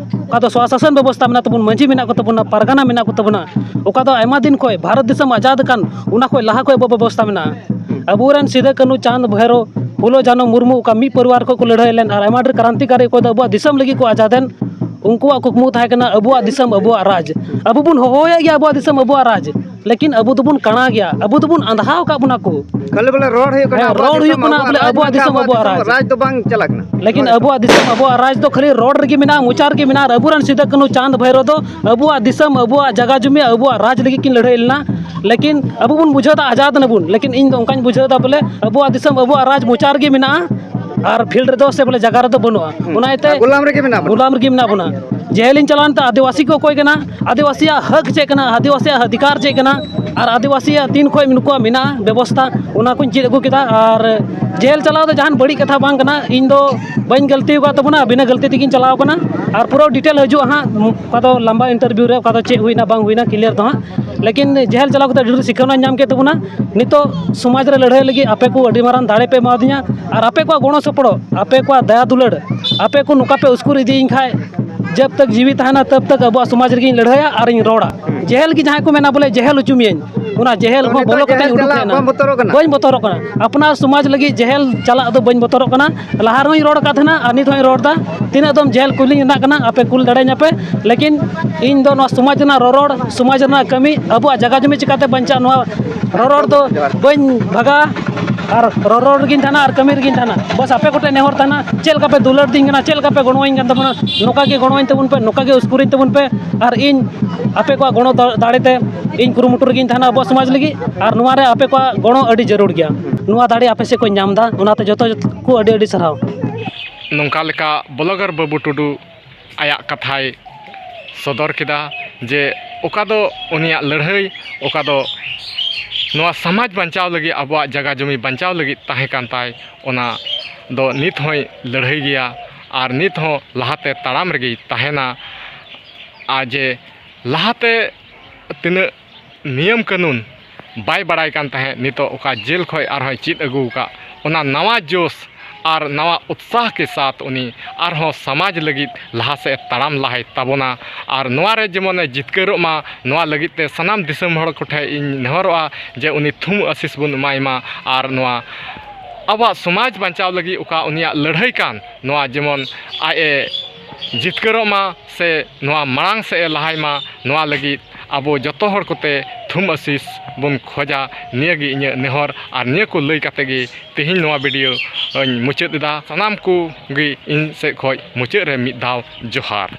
ᱚᱠᱟ ᱫᱚ ᱥᱚᱥᱟᱥᱚᱱ ᱵᱮᱵᱚᱥᱛᱷᱟ ᱢᱮᱱᱟᱜ ᱛᱟᱵᱚᱱ, ᱢᱟᱹᱡᱷᱤ ᱢᱮᱱᱟᱜ ᱠᱚ ᱛᱟᱵᱚᱱᱟ, ᱯᱟᱨᱜᱟᱱᱟ ᱢᱮᱱᱟᱜ ᱠᱚ ᱛᱟᱵᱚᱱᱟ, ᱚᱠᱟ ᱫᱚ ᱟᱭᱢᱟ ᱫᱤᱱ ᱠᱷᱚᱱ ᱵᱷᱟᱨᱚᱛ ᱫᱤᱥᱚᱢ ᱟᱡᱟᱫ ᱟᱠᱟᱱ ᱚᱱᱟ ᱠᱷᱚᱱ ᱞᱟᱦᱟ ᱠᱷᱚᱱ ᱟᱵᱚᱣᱟᱜ ᱵᱮᱵᱚᱥᱛᱷᱟ ᱢᱮᱱᱟᱜᱼᱟ᱾ ᱟᱵᱚᱨᱮᱱ ᱥᱤᱫᱟᱹ ᱠᱟᱹᱱᱦᱩ ᱪᱟᱸᱫᱽ ᱵᱷᱟᱭᱨᱳ ᱯᱷᱩᱞᱳ ᱡᱷᱟᱱᱳ ᱢᱩᱨᱢᱩ ᱚᱠᱟ ᱢᱤᱫ ᱯᱚᱨᱤᱵᱟᱨ ᱠᱷᱚᱱ ᱠᱚ ᱞᱟᱹᱲᱦᱟᱹᱭ ᱞᱮᱱ ᱟᱨ ᱟᱭᱢᱟ ᱰᱷᱮᱨ ᱠᱨᱟᱱᱛᱤᱠᱟᱨᱤ ᱚᱠᱚᱭ ᱫᱚ ᱟᱵᱚᱣᱟᱜ ᱫᱤᱥᱚᱢ ᱞᱟᱹᱜᱤᱫ ᱠᱚ ᱟᱡᱟᱫ ᱮᱱ, ᱩᱱᱠᱩᱣᱟᱜ ᱠᱩᱠᱢᱩ ᱛᱟᱦᱮᱸ ᱠᱟᱱᱟ ᱟᱵᱚᱣᱟᱜ ᱫᱤᱥᱚᱢ ᱟᱵᱚᱣᱟᱜ ᱨᱟᱡᱽ᱾ ᱟᱵᱚ ᱵᱚᱱ ᱦᱚᱦᱚᱭᱮᱫ ᱜᱮᱭᱟ ᱟᱵᱚᱣᱟᱜ ᱫᱤᱥᱚᱢ ᱟᱵᱚᱣᱟᱜ ᱨᱟᱡᱽ, ᱞᱮᱠᱤᱱ ᱟᱵᱚ ᱫᱚᱵᱚᱱ ᱠᱟᱬᱟ ᱜᱮᱭᱟ, ᱟᱵᱚ ᱫᱚᱵᱚᱱ ᱟᱸᱫᱷᱟᱣ ᱟᱠᱟᱫ ᱵᱚᱱᱟ ᱠᱚ᱾ ᱠᱷᱟᱹᱞᱤ ᱵᱚᱞᱮ ᱨᱚᱲ ᱦᱩᱭᱩᱜ ᱠᱟᱱᱟ, ᱦᱮᱸ, ᱟᱵᱚᱣᱟᱜ ᱨᱚᱲ ᱫᱤᱥᱚᱢ ᱦᱩᱭᱩᱜ ᱠᱟᱱᱟ ᱟᱵᱚᱣᱟᱜ ᱵᱚᱞᱮ ᱨᱟᱡᱽ ᱟᱵᱚᱣᱟᱜ ᱢᱮᱱᱠᱷᱟᱱ ᱫᱤᱥᱚᱢ ᱟᱵᱚᱣᱟᱜ ᱟᱵᱚᱣᱟᱜ ᱨᱟᱡᱽ᱾ ᱨᱟᱡᱽ ᱫᱚ ᱵᱟᱝ ᱪᱟᱞᱟᱜ ᱠᱟᱱᱟ᱾ ᱞᱮᱠᱤᱱ ᱟᱵᱚᱣᱟᱜ ᱫᱤᱥᱚᱢ ᱟᱵᱚᱣᱟᱜ ᱨᱟᱡᱽ ᱫᱚ ᱠᱷᱟᱹᱞᱤ ᱨᱚᱲ ᱨᱮᱜᱮ ᱢᱮᱱᱟᱜᱼᱟ, ᱢᱚᱪᱟ ᱨᱮᱜᱮ ᱢᱮᱱᱟᱜᱼᱟ᱾ ᱟᱨ ᱟᱵᱚᱨᱮᱱ ᱥᱤᱫᱩ ᱠᱟᱹᱱᱦᱩ ᱪᱟᱸᱫᱽ ᱵᱷᱟᱭᱨᱳ ᱫᱚ ᱟᱵᱚᱣᱟᱜ ᱫᱤᱥᱚᱢ ᱟᱵᱚᱣᱟᱜ ᱡᱟᱭᱜᱟ ᱡᱩᱢᱤ ᱟᱵᱚᱣᱟᱜ ᱨᱟᱡᱽ ᱞᱟᱹᱜᱤᱫ ᱠᱤᱱ ᱞᱟᱹᱲᱦᱟᱹᱭ ᱞᱮᱱᱟ᱾ ᱞᱮᱠᱤᱱ ᱟᱵᱚ ᱵᱚᱱ ᱵᱩᱡᱷᱟᱹᱣ ᱮᱫᱟ ᱟᱡᱟᱫ ᱮᱱᱟᱵᱚᱱ, ᱞᱮᱠᱤᱱ ᱤᱧ ᱫᱚ ᱚᱱᱠᱟᱧ ᱵᱩᱡᱷᱟᱹᱣ ᱮᱫᱟ ᱵᱚᱞᱮ ᱟᱵᱚᱣᱟᱜ ᱫᱤᱥᱚᱢ ᱟᱵᱚᱣᱟᱜ ᱨᱟᱡᱽ ᱢᱚᱪᱟ ᱨᱮᱜᱮ ᱢᱮᱱᱟᱜᱼᱟ ᱟᱨ ᱯᱷᱤᱞᱰ ᱨᱮᱫᱚ ᱥᱮ ᱵᱚᱞᱮ ᱡᱟᱭᱜᱟ ᱨᱮᱫᱚ ᱵᱟᱹᱱᱩᱜᱼᱟ᱾ ᱦᱩᱸ᱾ ᱚᱱᱟ ᱤᱭᱟᱹᱛᱮ ᱟᱨ ᱜᱩᱞᱟᱢ ᱨᱮᱜᱮ ᱢᱮᱱᱟᱜ ᱵᱚᱱᱟ᱾ ᱜᱩᱞᱟᱢ ᱨᱮᱜᱮ ᱢᱮᱱᱟᱜ ᱵᱚᱱᱟ᱾ ᱡᱮᱦᱮᱞᱤᱧ ᱪᱟᱞᱟᱣ ᱮᱱᱛᱮ ᱟᱹᱫᱤᱵᱟᱹᱥᱤ ᱠᱚ ᱚᱠᱚᱭ ᱠᱟᱱᱟ, ᱟᱹᱫᱤᱵᱟᱹᱥᱤᱭᱟᱜ ᱦᱟᱹᱠ ᱪᱮᱫ ᱠᱟᱱᱟ, ᱟᱹᱫᱤᱵᱟᱹᱥᱤᱭᱟᱜ ᱚᱫᱷᱤᱠᱟᱨ ᱪᱮᱫ ᱠᱟᱱᱟ, ᱟᱨ ᱟᱹᱫᱤᱵᱟᱹᱥᱤᱭᱟᱜ ᱛᱤᱱ ᱠᱷᱚᱱ ᱱᱩᱠᱩᱣᱟᱜ ᱢᱮᱱᱟᱜᱼᱟ ᱵᱮᱵᱚᱥᱛᱷᱟ, ᱚᱱᱟ ᱠᱚᱧ ᱪᱮᱫ ᱟᱹᱜᱩ ᱠᱮᱫᱟ᱾ ᱟᱨ ᱡᱮᱦᱮᱞ ᱪᱟᱞᱟᱣ ᱫᱚ ᱡᱟᱦᱟᱱ ᱵᱟᱹᱲᱤᱡ ᱠᱟᱛᱷᱟ ᱵᱟᱝ ᱠᱟᱱᱟ, ᱤᱧ ᱫᱚ ᱵᱟᱹᱧ ᱜᱟᱹᱞᱛᱤ ᱟᱠᱟᱫ ᱛᱟᱵᱚᱱᱟ, ᱵᱤᱱᱟᱹ ᱜᱟᱹᱞᱛᱤ ᱛᱮᱜᱮᱧ ᱪᱟᱞᱟᱣ ᱠᱟᱱᱟ᱾ ᱟᱨ ᱯᱩᱨᱟᱹ detail ᱦᱤᱡᱩᱜᱼᱟ ᱦᱟᱸᱜ, ᱚᱠᱟ ᱫᱚ ᱞᱟᱢᱵᱟ interview ᱨᱮ ᱚᱠᱟ ᱫᱚ ᱪᱮᱫ ᱦᱩᱭᱱᱟ ᱵᱟᱝ ᱦᱩᱭᱱᱟ clear ᱫᱚ ᱦᱟᱸᱜ᱾ ᱞᱮᱠᱤᱱ ᱡᱮᱦᱮᱞ ᱪᱟᱞᱟᱣ ᱠᱟᱛᱮ ᱟᱹᱰᱤ ᱰᱷᱮᱨ ᱥᱤᱠᱷᱟᱹᱣᱱᱟᱧ ᱧᱟᱢ ᱠᱮᱫ ᱛᱟᱵᱚᱱᱟ᱾ ᱱᱤᱛᱚᱜ ᱥᱚᱢᱟᱡᱽ ᱨᱮ ᱞᱟᱹᱲᱦᱟᱹᱭ ᱞᱟᱹᱜᱤᱫ ᱟᱯᱮ ᱠᱚ ᱟᱹᱰᱤ ᱢᱟᱨᱟᱝ ᱫᱟᱲᱮ ᱯᱮ ᱮᱢᱟᱣᱫᱤᱧᱟ, ᱟᱨ ᱟᱯᱮ ᱠᱚᱣᱟᱜ ᱜᱚᱲᱚ ᱥᱚᱯᱚᱦᱚᱫ, ᱟᱯᱮ ᱠᱚᱣᱟᱜ ᱫᱟᱭᱟ ᱫᱩᱞᱟᱹᱲ, ᱟᱯᱮ ᱠᱚ ᱱᱚᱝᱠᱟ ᱯᱮ ᱩᱥᱠᱩᱨ ᱤᱫᱤᱭᱤᱧ ᱠᱷᱟᱡ, ᱡᱟᱵ ᱛᱟᱠ ᱡᱤᱣᱤ ᱛᱟᱦᱮᱱᱟ ᱛᱟᱵ ᱛᱟᱠ ᱟᱵᱚᱣᱟᱜ ᱥᱚᱢᱟᱡᱽ ᱨᱮᱜᱮᱧ ᱞᱟᱹᱲᱦᱟᱹᱭᱟ ᱟᱨᱤᱧ ᱨᱚᱲᱟ᱾ ᱡᱮᱦᱮᱞ ᱜᱮ ᱡᱟᱦᱟᱸᱭ ᱠᱚ ᱢᱮᱱᱟ ᱵᱚᱞᱮ ᱡᱮᱦᱮᱞ ᱦᱚᱪᱚ ᱢᱤᱭᱟᱹᱧ, ᱚᱱᱟ ᱡᱮᱦᱮᱞ ᱛᱚ ᱦᱚᱸ ᱱᱤᱛᱚᱜ ᱵᱚᱞᱚ ᱠᱟᱛᱮ ᱡᱮᱦᱮᱞ ᱩᱰᱩᱠ ᱪᱟᱞᱟᱜ ᱦᱮᱡ ᱮᱱᱟ᱾ ᱵᱟᱢ ᱵᱚᱛᱚᱨᱚᱜ ᱠᱟᱱᱟ? ᱵᱟᱹᱧ ᱵᱚᱛᱚᱨᱚᱜ ᱠᱟᱱᱟ᱾ ᱟᱯᱱᱟᱨ ᱥᱚᱢᱟᱡᱽ ᱞᱟᱹᱜᱤᱫ ᱡᱮᱦᱮᱞ ᱪᱟᱞᱟᱜ ᱫᱚ ᱵᱟᱹᱧ ᱵᱚᱛᱚᱨᱚᱜ ᱠᱟᱱᱟ᱾ ᱞᱟᱦᱟ ᱨᱮᱦᱚᱸᱧ ᱨᱚᱲ ᱟᱠᱟᱫ ᱛᱟᱦᱮᱱᱟ ᱟᱨ ᱱᱤᱛ ᱦᱚᱸᱧ ᱨᱚᱲ ᱮᱫᱟ, ᱛᱤᱱᱟᱹᱜ ᱫᱚᱢ ᱡᱮᱦᱮᱞ ᱠᱩᱞᱤᱧ ᱨᱮᱱᱟᱜ ᱠᱟᱱᱟ, ᱟᱯᱮ ᱠᱩᱞ ᱫᱟᱲᱮᱭᱟᱹᱧᱟ ᱯᱮ, ᱞᱮᱠᱤᱱ ᱤᱧ ᱫᱚ ᱱᱚᱣᱟ ᱥᱚᱢᱟᱡᱽ ᱨᱮᱱᱟᱜ ᱨᱚᱨᱚᱲ, ᱥᱚᱢᱟᱡᱽ ᱨᱮᱱᱟᱜ ᱠᱟᱹᱢᱤ, ᱟᱵᱚᱣᱟᱜ ᱡᱟᱭᱜᱟ ᱡᱚᱢᱤ ᱪᱤᱠᱟᱹᱛᱮ ᱵᱟᱧᱪᱟᱜᱼᱟ, ᱱᱚᱣᱟ ᱨᱚᱨᱚᱲ ᱫᱚ ᱵᱟᱹᱧ ᱵᱷᱟᱜᱟᱜᱼᱟ᱾ ᱟᱨ ᱨᱚᱨᱚᱲ ᱨᱮᱜᱮᱧ ᱛᱟᱦᱮᱱᱟ ᱟᱨ ᱠᱟᱹᱢᱤ ᱨᱮᱜᱮᱧ ᱛᱟᱦᱮᱱᱟ᱾ ᱵᱟᱥ ᱟᱯᱮ ᱠᱚᱴᱷᱮᱱ ᱱᱮᱦᱚᱨ ᱛᱟᱦᱮᱱᱟ, ᱪᱮᱫ ᱞᱮᱠᱟ ᱯᱮ ᱫᱩᱞᱟᱹᱲ ᱫᱤᱧ ᱠᱟᱱᱟ, ᱪᱮᱫ ᱞᱮᱠᱟ ᱯᱮ ᱜᱚᱲᱚᱣᱟᱹᱧ ᱠᱟᱱ ᱛᱟᱵᱚᱱᱟ, ᱱᱚᱝᱠᱟ ᱜᱮ ᱜᱚᱲᱚᱣᱟᱹᱧ ᱛᱟᱵᱚᱱ ᱯᱮ, ᱱᱚᱝᱠᱟ ᱜᱮ ᱩᱥᱠᱩᱨᱤᱧ ᱛᱟᱵᱚᱱ ᱯᱮ᱾ ᱟᱨ ᱤᱧ ᱟᱯᱮ ᱠᱚᱣᱟᱜ ᱜᱚᱲᱚ ᱫᱟ-, ᱫᱟᱲᱮ ᱛᱮ ᱤᱧ ᱠᱩᱨᱩᱢᱩᱴᱩ ᱨᱮᱜᱮᱧ ᱛᱟᱦᱮᱱᱟ ᱟᱵᱚᱣᱟᱜ ᱥᱚᱢᱟᱡᱽ ᱞᱟᱹᱜᱤᱫ᱾ ᱟᱨ ᱱᱚᱣᱟ ᱨᱮ ᱟᱯᱮ ᱠᱚᱣᱟᱜ ᱜᱚᱲᱚ ᱟᱹᱰᱤ ᱡᱟᱹᱨᱩᱲ ᱜᱮᱭᱟ᱾ ᱱᱚᱣᱟ ᱫᱟᱲᱮ ᱟᱯᱮ ᱥᱮᱫ ᱠᱷᱚᱱ ᱧᱟᱢ ᱮᱫᱟ, ᱚᱱᱟᱛᱮ ᱡᱚᱛᱚ ᱠᱚ ᱟᱹᱰᱤ ᱟᱹᱰᱤ ᱥᱟᱨᱦᱟᱣ᱾ ᱱᱚᱝᱠᱟ ᱞᱮᱠᱟ ᱵᱞᱚᱜᱟᱨ ᱵᱟᱹᱵᱩ ᱴᱩᱰᱩ ᱟᱭᱟᱜ ᱠᱟᱛᱷᱟᱭ ᱥᱚᱫᱚᱨ ᱠᱮᱫᱟ ᱡᱮ ᱚᱠᱟ ᱫᱚ ᱩᱱᱤᱭᱟᱜ ᱞᱟᱹᱲᱦᱟᱹᱭ, ᱚᱠᱟ ᱫᱚ ᱱᱚᱣᱟ ᱥᱚᱢᱟᱡᱽ ᱵᱟᱧᱪᱟᱣ ᱞᱟᱹᱜᱤᱫ, ᱟᱵᱚᱣᱟᱜ ᱡᱟᱭᱜᱟ ᱡᱚᱢᱤ ᱵᱟᱧᱪᱟᱣ ᱞᱟᱹᱜᱤᱫ ᱛᱟᱦᱮᱸ ᱠᱟᱱ ᱛᱟᱭ, ᱚᱱᱟ ᱫᱚ ᱱᱤᱛ ᱦᱚᱸᱭ ᱞᱟᱹᱲᱦᱟᱹᱭ ᱜᱮᱭᱟ ᱟᱨ ᱱᱤᱛ ᱦᱚᱸ ᱞᱟᱦᱟᱛᱮ ᱛᱟᱲᱟᱢ ᱨᱮᱜᱮᱭ ᱛᱟᱦᱮᱱᱟ᱾ ᱟᱨ ᱡᱮ ᱞᱟᱦᱟᱛᱮ ᱛᱤᱱᱟᱹᱜ ᱱᱤᱭᱚᱢ ᱠᱟᱹᱱᱩᱱ ᱵᱟᱭ ᱵᱟᱲᱟᱭ ᱠᱟᱱ ᱛᱟᱦᱮᱸᱫ, ᱱᱤᱛᱚᱜ ᱚᱠᱟ ᱡᱮᱞ ᱠᱷᱚᱱ ᱟᱨᱦᱚᱸᱭ ᱪᱮᱫ ᱟᱹᱜᱩ ᱟᱠᱟᱫ, ᱚᱱᱟ ᱱᱟᱣᱟ ᱡᱳᱥ ᱟᱨ ᱱᱟᱣᱟ ᱩᱛᱥᱟᱦ ᱠᱮ ᱥᱟᱛᱷ ᱩᱱᱤ ᱟᱨᱦᱚᱸ ᱥᱚᱢᱟᱡᱽ ᱞᱟᱹᱜᱤᱫ ᱞᱟᱦᱟ ᱥᱮᱫ ᱮ ᱛᱟᱲᱟᱢ ᱞᱟᱦᱟᱭ ᱛᱟᱵᱚᱱᱟ᱾ ᱟᱨ ᱱᱚᱣᱟ ᱨᱮ ᱡᱮᱢᱚᱱ ᱮ ᱡᱤᱛᱠᱟᱹᱨᱚᱜ ᱢᱟ, ᱱᱚᱣᱟ ᱞᱟᱹᱜᱤᱫ ᱛᱮ ᱥᱟᱱᱟᱢ ᱫᱤᱥᱚᱢ ᱦᱚᱲ ᱠᱚᱴᱷᱮᱱ ᱤᱧ ᱱᱮᱦᱚᱨᱚᱜᱼᱟ ᱡᱮ ᱩᱱᱤ ᱛᱷᱩᱢ ᱟᱥᱤᱥ ᱵᱚᱱ ᱮᱢᱟᱭ ᱢᱟ᱾ ᱟᱨ ᱱᱚᱣᱟ ᱟᱵᱚᱣᱟᱜ ᱥᱚᱢᱟᱡᱽ ᱵᱟᱧᱪᱟᱣ ᱞᱟᱹᱜᱤᱫ ᱚᱠᱟ ᱩᱱᱤᱭᱟᱜ ᱞᱟᱹᱲᱦᱟᱹᱭ ᱠᱟᱱ, ᱱᱚᱣᱟ ᱡᱮᱢᱚᱱ ᱟᱡ ᱮ ᱡᱤᱛᱠᱟᱹᱨᱚᱜ ᱢᱟ ᱥᱮ ᱱᱚᱣᱟ ᱢᱟᱲᱟᱝ ᱥᱮᱫ ᱮ ᱞᱟᱦᱟᱭ ᱢᱟ, ᱱᱚᱣᱟ ᱞᱟᱹᱜᱤᱫ ᱟᱵᱚ ᱡᱚᱛᱚ ᱦᱚᱲ ᱠᱚᱛᱮ ᱛᱷᱩᱢ ᱟᱥᱤᱥ ᱵᱚᱱ ᱠᱷᱚᱡᱟ᱾ ᱱᱤᱭᱟᱹ ᱜᱮ ᱤᱧᱟᱹᱜ ᱱᱮᱦᱚᱨ᱾ ᱟᱨ ᱱᱤᱭᱟᱹ ᱠᱚ ᱞᱟᱹᱭ ᱠᱟᱛᱮ ᱜᱮ ᱛᱮᱦᱮᱧ ᱱᱚᱣᱟ video ᱤᱧ ᱢᱩᱪᱟᱹᱫ ᱮᱫᱟ᱾ ᱥᱟᱱᱟᱢ ᱠᱚ ᱜᱮ ᱤᱧ ᱥᱮᱫ ᱠᱷᱚᱱ ᱢᱩᱪᱟᱹᱫ ᱨᱮ ᱢᱤᱫ ᱫᱷᱟᱣ ᱡᱚᱦᱟᱨ᱾